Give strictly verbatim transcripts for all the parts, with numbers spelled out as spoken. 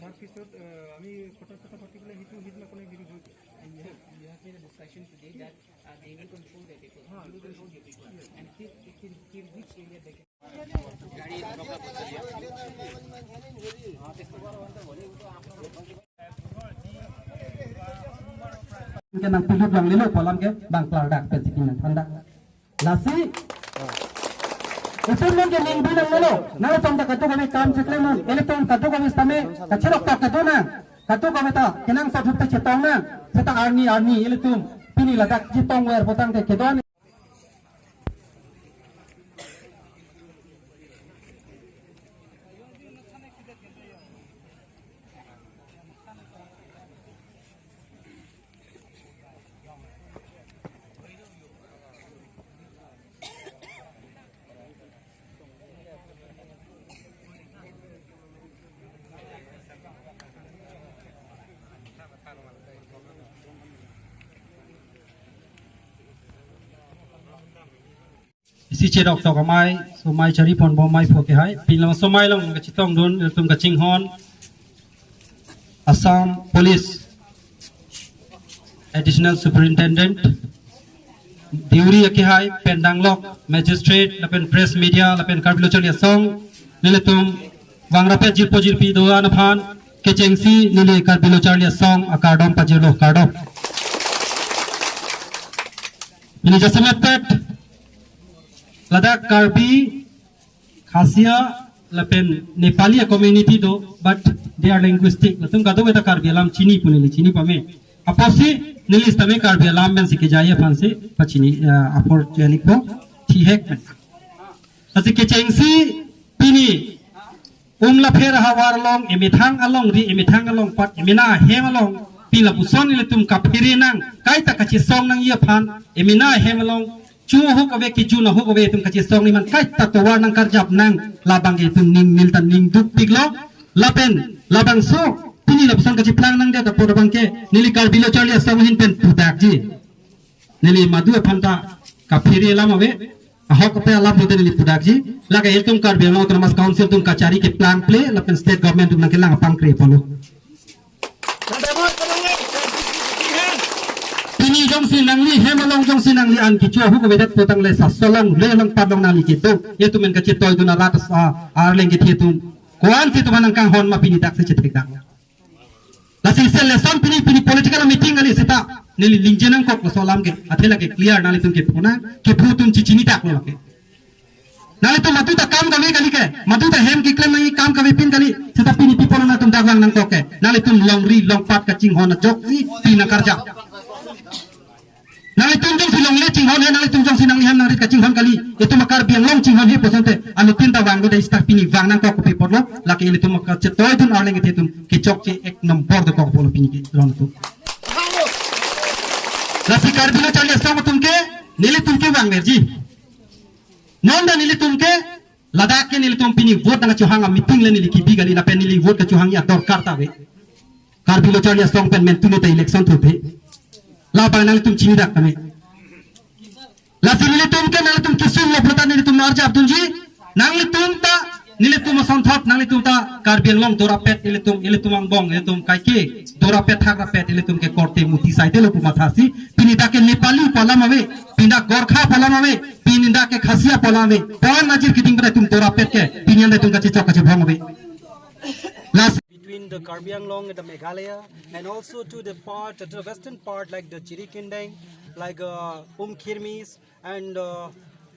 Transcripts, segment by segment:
তাৰপিছত আহ, আমি কথা চথা পাতি পেলাই সেইটো সিদিনাখনে হেৰি হৈ গ'ল। And you have, you have made a discussion today that uh, they will control their people. They will control their people. And if, if, if, if which area they can Ke nangpilut lang lelo pu alam ke bang klardak pensi kimen thanda. Lasi itum nang ke ning bilang lelo. Nangtum ta kadokave kam cheklemon. Ilitum kadokave tame kachirok tok kedo nang. Kadokave ta kenangsot ahut ta chetong nang. Seta arni arni ilitum pini ladak chetong ver potang ke kedo nang. Isi chedok tok amei, somai chari pon bom amei pho ke hai. Pinlo somai along kachetongdun, ilitum kachinghon Assam Police Additional Superintendent, Deuri akehai, pen danglok magistrate, lapen press media, lapen Karbi Lo Charli Asong, nelitum vangrapet jirpo jirpi do-an aphan kechengsi neli Karbi Lo Charli Asong akardom pajirlo, kardom. Pini jasemet pet ladak Karbi, Khasia lapen Nepali a community do, but they are linguistic. Latum kadokave ta Karbi alam chini pu neli chini pame. Apotsi neli sitame Karbi alam pensi kejai aphansi pachini, ah, apor cheni po thihek pen. Lasi kechengsi pini Umlapher ahavar along, emethang alongri, emethang alongpat, emena ahem along, pila puson ilitum kaphere nang, kaita kachesong nangji aphan, emena ahem along, chu ahok ave, kejun ahok ave, itum kachesong ni man kaita tovar nangkarjap nang, labang ke itum ning neli ta ning dukpiklo, lapen, labangso, pini lapuson kacheplang nangdet apor abang ke, neli Karbi Lo Charli Asong ahin pen pudakji. Neli madu aphan ta kaphere alam ave, ahok ave alam pute neli pudakji, lake ilitum Karbi Anglong Autonomous Council atum kachari keplang ple, lapen state government atum nangkelang apangkre apotlo. Pini jongsi nangli hem along jongsi nangli an kecho ahok avedet putang le sasol along le along pat along nangli kedo. Itum men kachetoidun arat as-, a, Arleng kethe atum. Ko-ansi itum nangkanghon ma pini daksi chethekdak. Lasi isi lesson pini, pini political meeting kali seta neli lingje nangkok laso alam ke. Athe lake clear nanglitum kepho nang, kepho atum chechini daklo lake. Nanglitum madu ta kam kave kali ke, madu ta hem keklem nangji kam kave pin kali, seta pini people nangtum dak vang nangkok ke. Nanglitum longri longpat kachinghon ajoksi pini nangkarjap. Nanglitum jongsi longle chinghon he, nanglitum jongsi nangli hem nangrit kachinghon kali, itum Karbi Anglong chinghon he pu asonte, anuttin ta vanglo da, seta pini vang nangkok kopi apotlo, lake ilitum kachetoidun Arleng kethe atum kechokche ek nombor dokok apotlo pini ke ron atum. Lasi Karbi Lo Charli Asong atum ke, nelitum kevangverji. Non ta nelitum ke, ladak ke nelitum pini vote nangkachohang a meeting le neli kebi kali, lapen neli vote kachohangji adorkar ta ave. Karbi Lo Charli Asong pen mentune ta election thuphe. Labang nanglitum chinidak kami. Lasi nelitum ke nanglitum kesung lo pulo ta nelitum arjapdunji. Nanglitum ta, nelitum asonthot, nanglitum ta Karbi Anglong dorapet, nelitum, nelitum angbong, nelitum kaike dorapet thakrapet, nelitum ke korte muti saite lo pu mathasi. Pini dak ke Nepali pu alam ave, pini dak Gorkha pu alam ave, pini dak ke Khasia pu alam ave. Pon ajir keding pada itum dorapet ke, pini an itum kachechok kachebhong ave. Last between the Karbi Anglong and the Meghalaya, and also to the part, to the western part, like the Jirikindeng, like, uh, Umkhirmis, and, uh,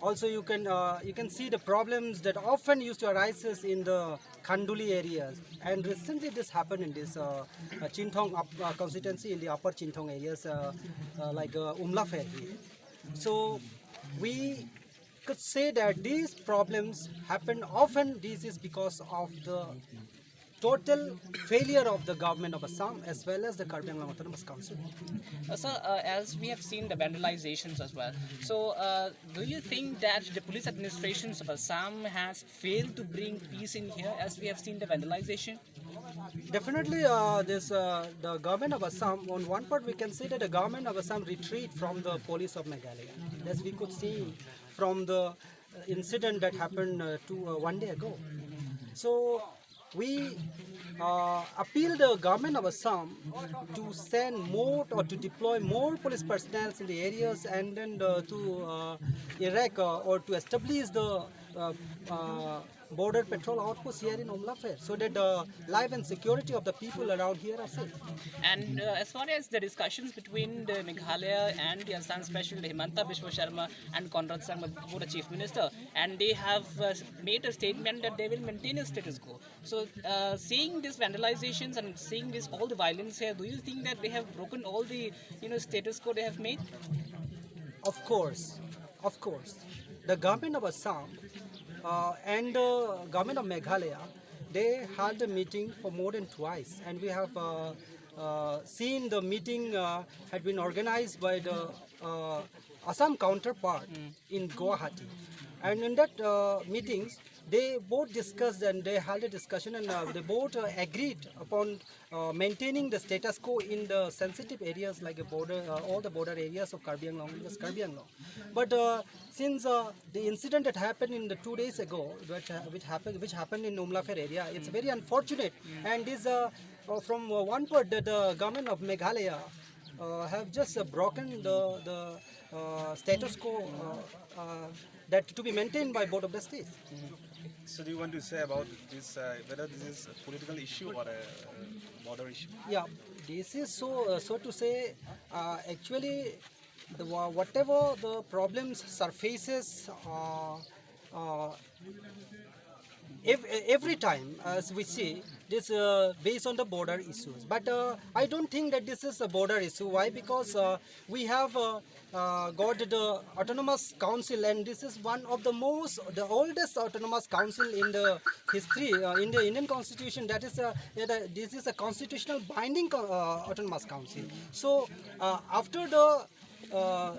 also you can, uh, you can see the problems that often used to arises in the Khanduli areas. And recently this happened in this, uh, uh, Chinthong up, uh, constituency, in the upper Chinthong areas, uh, uh, like, uh, Umlapher here. So we could say that these problems happen often. This is because of the total failure of the government of Assam as well as the Karbi Anglong Autonomous Council. Uh, sir, uh, as we have seen the vandalizations as well, so, uh, do you think that the police administrations of Assam has failed to bring peace in here, as we have seen the vandalization? Definitely, uh, this, uh, the government of Assam, on one part we can say that the government of Assam retreat from the police of Meghalaya, as we could see from the, uh, incident that happened, uh, two, uh, one day ago. So We uh, appeal the government of Assam to send more or to deploy more police personnel in the areas, and then uh, to uh, erect uh, or to establish the uh, uh, border patrol outpost here in Umlafer, so that the life and security of the people around here are safe. And uh, as far as the discussions between the Meghalaya and the Assam special Himanta Biswa Sharma and Conrad Sangma, both the chief minister, and they have uh, made a statement that they will maintain a status quo. So, uh, seeing these vandalizations and seeing this all the violence here, do you think that they have broken all the you know status quo they have made? Of course, of course, the government of Assam uh, and the government of Meghalaya, they had a meeting for more than twice, and we have uh, uh, seen the meeting uh, had been organized by the uh, Assam counterpart in Guwahati, and in that uh, meetings they both discussed and they held a discussion, and uh, they both uh, agreed upon uh, maintaining the status quo in the sensitive areas like a border, uh, all the border areas of Karbi Anglong and West Karbi Anglong. But uh, since uh, the incident that happened in the two days ago, which, uh, which happened, which happened in Umlafer area, it's very unfortunate. And is uh, uh, from uh, one part that the government of Meghalaya uh, have just uh, broken the the uh, status quo uh, uh, that to be maintained by both of the states. So do you want to say about this, uh, whether this is a political issue or a border issue? Yeah, this is so uh, so to say. Uh, actually, the wha- whatever the problems surfaces uh, uh, ev- every time as we see this uh, based on the border issues. But uh, I don't think that this is a border issue. Why? Because uh, we have uh, uh, got the autonomous council, and this is one of the most, the oldest autonomous council in the history uh, in the Indian constitution. That is, uh, that, uh, this is a constitutional binding co- uh, autonomous council. So uh, after the uh,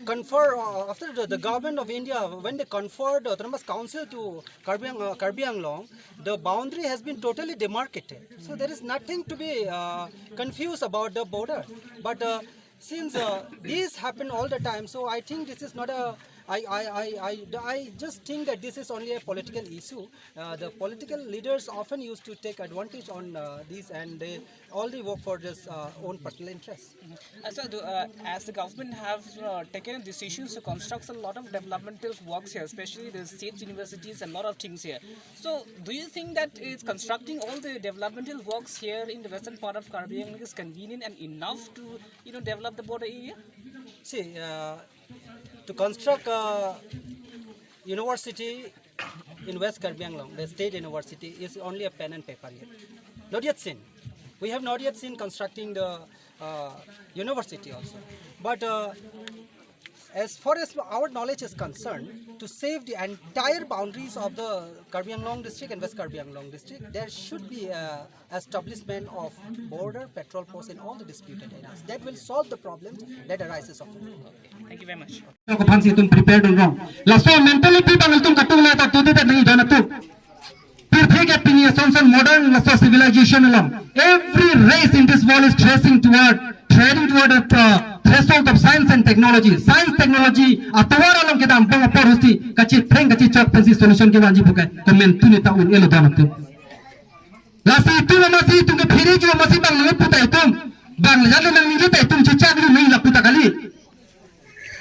confer uh, after the, the government of India, when they conferred the autonomous council to Karbi, Ang- uh, Karbi Anglong, the boundary has been totally demarcated. So there is nothing to be uh, confused about the border. But uh, since uh, these happen all the time, so I think this is not a I, I, I, I, I just think that this is only a political issue. Uh, the political leaders often used to take advantage on uh, these, and they only work for this uh, own personal interest. Uh, so, the, uh, as the government have uh, taken decisions to construct a lot of developmental works here, especially the state universities and lot of things here. So, do you think that it's constructing all the developmental works here in the western part of Karbi Anglong is convenient and enough to you know develop the border area? See, uh, to construct a university in West Karbi Anglong, the state university, is only a pen and paper yet. Not yet seen. We have not yet seen constructing the uh, university also. But uh, as far as our knowledge is concerned, to save the entire boundaries of the Karbi Anglong district and West Karbi Anglong district, there should be a establishment of border patrol post in all the disputed areas. That will solve the problems that arises of it. Thank you very much. Ko aphansi itum prepare dun rong. Laso mentality bang itum katung na ta tutu ta nang don atum. Pirthe ke pini asonson modern laso civilization along. Every race in this world is tracing toward, treading toward the uh, threshold of science and technology. Science technology atovar along kedam bang apor husi kachi treng kachi chok pensi solution kevanji bukai. Comment tuni ta un-elo don atum. Lasi itum amatsi itum ke phiri ju amatsi bang nang puta itum. Bang le jalo nang ningje ta itum chichak lu nang la puta kali.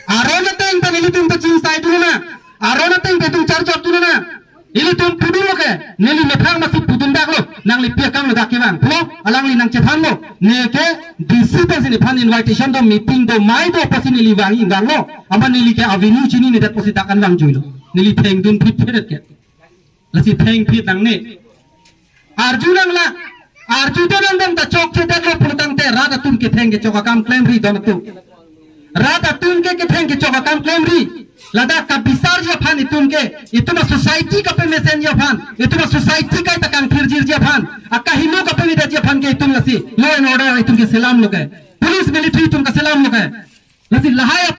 Aron ateng pen ilitum ta chingsai dun na. Aron ateng pen itum charjok dun na. Ilitum pudun lo ke. Neli mephang amatsi pudun dak lo. Nangli pi akam lo dak kevang. Pulo alangli nang chethan lo. Neke D C pensi nephan invitation do, meeting do, mai do, apotsi neli vang ingvang lo. Amat neli ke avenue chinine det apotsi dak an vangjuilo. Neli thengdun phit phit det ke. Lasi thengphit nangne. Arju nanglang. Arju te nang dang ta chokche det lo pulotangte rat atum ketheng kechok akam klemri don atum. Rat atum ke ketheng kechok akam klemri. Ladak kabisarji aphan itum ke. Itum a-society kapemesenji aphan. Itum a-society kaita kangthirjirji aphan. Akahingno kapemedetji aphan ke itum lasi law and order itum ke selam lo ke. Police military itum kaselam lo ke. Lasi lahai